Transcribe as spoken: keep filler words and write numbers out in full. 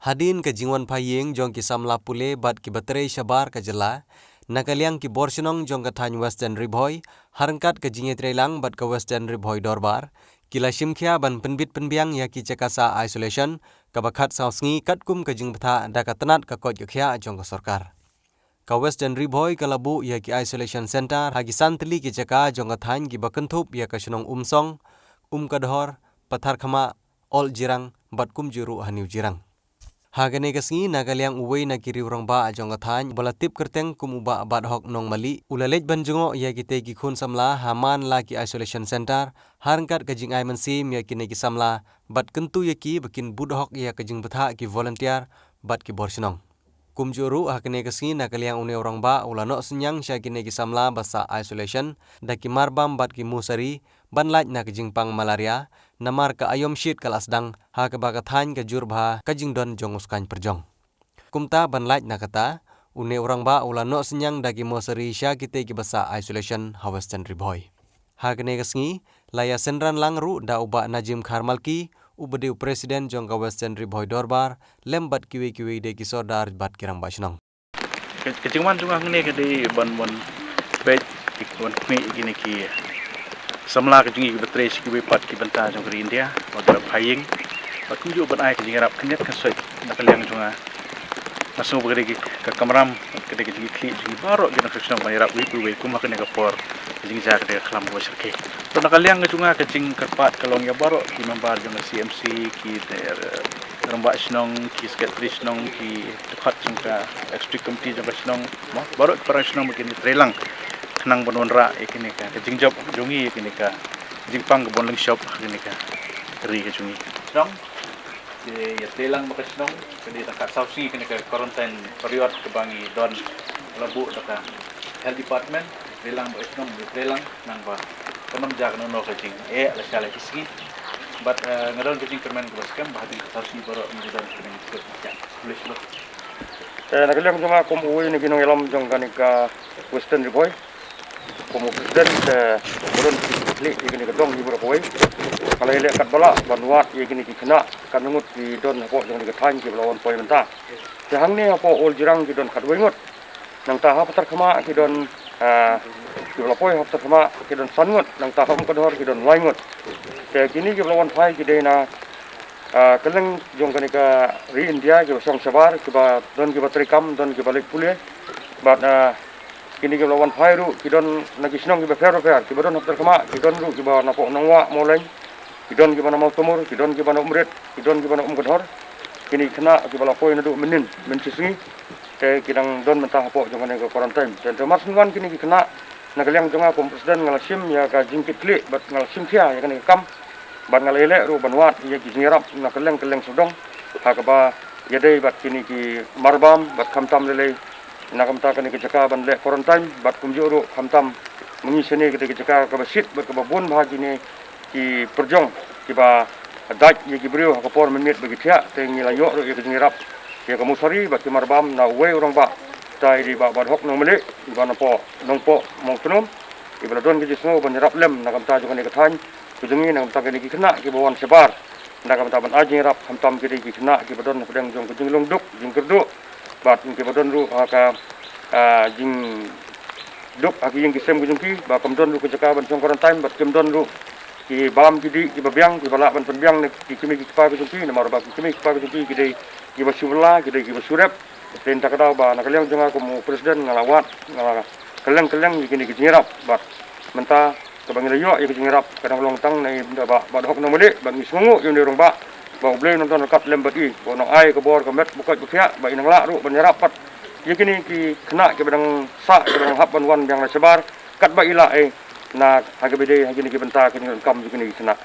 Hadien ka jingwan phai ïing jong ki samla pule bad kiba trei shabar ka jylla, na ka liang ki bor shnong jong ka thaiñ Western Ri Bhoi, ha ryngkat ka jingïatreilang bad ka Western Ri Bhoi Dorbar, ki la shim khia ban pynbit pynbiang ïa ki jaka sah isolation, kaba khatsaw sngi katkum ka jingbthah da ka tnat ka koit ka khiah jong ka sorkar. Ka Western Ri Bhoi ka la buh ïa ki isolation center ha ki san tylli ki jaka jong ka thaiñ kiba kynthup ïa ka shnong Umsong, Umkadhor, Patharkhmah, Old Jirang, bad kumjuh ruh ha New Jirang. Ha kane ka sngi, na ka liang uwei na ki riew rangbah jong ka thaiñ, ba la tip kyrteng kum u Bah Badhok Nongmali, u la leit ban jngoh ïa kitei ki khun samla ha man la ki isolation center, ha ryngkat ka jingai mynsiem ïa kine ki samla, bad kyntu ïa ki ba kin bud hok ïa ka jingbthah ki volunteer bad ki bor shnong. Kumjuh ruh ha kane ka sngi, na ka liang une u rangbah u la noh synñiang sha kine ki samla ba sah isolation da ki marbam bad ki mosari, ban lait na ka jingpang malaria, namar ka aïom shit ka la sdang, ha kaba ka thaiñ ka jur bha ka jingdon jong u skaiñ pyrjong. Kumta ban lait na kata, une u rangbah u la noh synñiang da ki mosari sha kitei kiba sah isolation ha Western Ri Bhoi. Ha kane ka sngi, la ïa synran lang ruh da u Bah Najim Kharmalki, uba dei u president jong ka Western Ri Bhoi Dorbar, lem bad kiwei kiwei de ki sordar bad ki rangbah shnong. Ka, ka jingwan jong nga hangne ka dei ban, ban peit, ban khmih ïa kine ki samla ka jong ngi kiba trei sha kiwei pat ki bynta jong ka ri India, ba ki la phai ïing. Bad kumjuh ban ai ka jingïarap khyndiat khynsoit na ka liang jong nga. Nga sngew ba ka dei ka kamram, ka dei ka jingïakhlieh jong ngi baroh ki nongshong shnong ban ïarap uwei pa uwei kum ha kane ka por ka jingjia ka dei ka khlam kaba shyrkhei. To na ka liang ka jong nga ka jingkyrpad ka long ïa baroh ki member jong ka C M C, ki, eh, rangbah shnong, ki secretary shnong, ki dkhot jong ka executive committee jong ka shnong, mo, baroh ki para shnong ba kin ïatreilang khnang ban wanrah ïa kane ka, ka jingjop jong ngi, ïa kane ka jingpang kaba lyngshop ha kane ka ri ka jong ngi. Shnong, ki ïatreilang bad ka shnong, ka dei tang khatsaw sngi kane ka quarantine period kaba ngi don, la buh da ka health department, ïatreilang bad ka shnong, ïatreilang nang ba kan ym jia kano kano ka jingeh lashai la ki sngi. Bad, eh, nga don ka jingkyrmen kaba skhem ba hadien khatsaw sngi baroh ngi don ka jingkyrmen kaba skhem. Khublei shibun. Eh, na ka liang jong nga kum uwei na ki nongïalam jong kane ka Western Ri Bhoi, kum u president, eh, ba don ki khyllipmat ïa kane ka dong hi baroh kawei. Nga la ïaleh katba lah ban wad ïa kine ki khynnah katba ngut ki don hapoh jong kane ka thaiñ kiba la wan poi mynta. Te hangne hapoh Old Jirang ki don khatwei ngut. Nangta ha Patharkhmah ki don, ah, kiba la poi ha Patharkhmah ki don san ngut, nangta ha Umkadhor ki don lai ngut. Te kine kiba la wan phai ki dei na, ah, kylleng jong kane ka ri India kiba shong shabar, kiba don kiba treikam, don kiba leit pule. Bad, ah, kine kiba la wan phai ruh ki don na ki shnong kiba pher bapher, kiba don ha Patharkhmah ki don ruh kiba napoh Nongwah Mawleng. Ki don kiba na Mawtamur, ki don kiba na Umrit, ki don kiba na Umkadhor. Kine ki khynnah kiba la poi naduh mynnin, mynshisngi. Te ki dang don mynta hapoh jong kane ka quarantine. Te, te mar shen wan kine ki khynnah, na ka liang jong nga kum president nga la shim ïa ka jingkitkhlieh bad nga la shim khia ïa kane ka kam. Bad nga la ïaleh ruh ban wad ïa ki jingïarap na kylleng kylleng sawdong. Ha kaba ïadei bad kine ki marbam bad khamtam lei lei na ka bynta kane ka jaka ban leh quarantine bad kumjuh ruh khamtam ma ngi shane ka dei ka jaka kaba shit bad kaba bun bha kine ki pyrjong kiba dait ïa ki briew ha ka por mynmiet ba ki thiah, te ngi la ïoh ruh ïa ka jingïarap ïa ka mosari bad ki marbam na uwei u rangbah, uta i dei Bah Badhok Nongmali, iba napoh Nongpoh Mawtnum, iba la don ka jingsngew ban ïarap lem na ka bynta jong kane ka thaiñ ka jong ngi, na ka bynta kine ki khynnah kiba wan shabar na ka bynta ban ai jingïarap, khamtam ki dei ki khynnah kiba don hapdeng jong ka jinglong duk jingkyrduh, bad kiba don ruh ha ka, ah, jingduk ha ki ïing ki sem ki jong ki, ba kam don ruh ka jaka ban shong quarantine, bad kim don ruh ki bam ki dih kiba biang kiba lah ban pynbiang na ki kmie ki kpa ki jong ki, namar ba ki kmie ki kpa ki jong ki ki dei kiba shu bylla, ki dei kiba shu rep. Te mynta ka daw ba na ka liang jong nga kum u president nga la wad, nga la kylleng kylleng ïa kine ki jingïarap, bad mynta kaba ngi la ïoh ïa ka jingïarap ka dang long tang na i Bah, Bah Badhok Nongmali, ba ngi sngewnguh ïa une u rangbah ba U Blei un nang don ryngkat lem bad i, ba un nang ai ka bor ka met ba koit ba khiah ba i nang lah ruh ban ïarap pat ïa kine ki khynnah kiba dang sah kiba dang hap ban wan biang na shabar katba i lah, eh, na ha kaba ïadei ha kine ki bynta ki jingdonkam jong kine ki khynnah.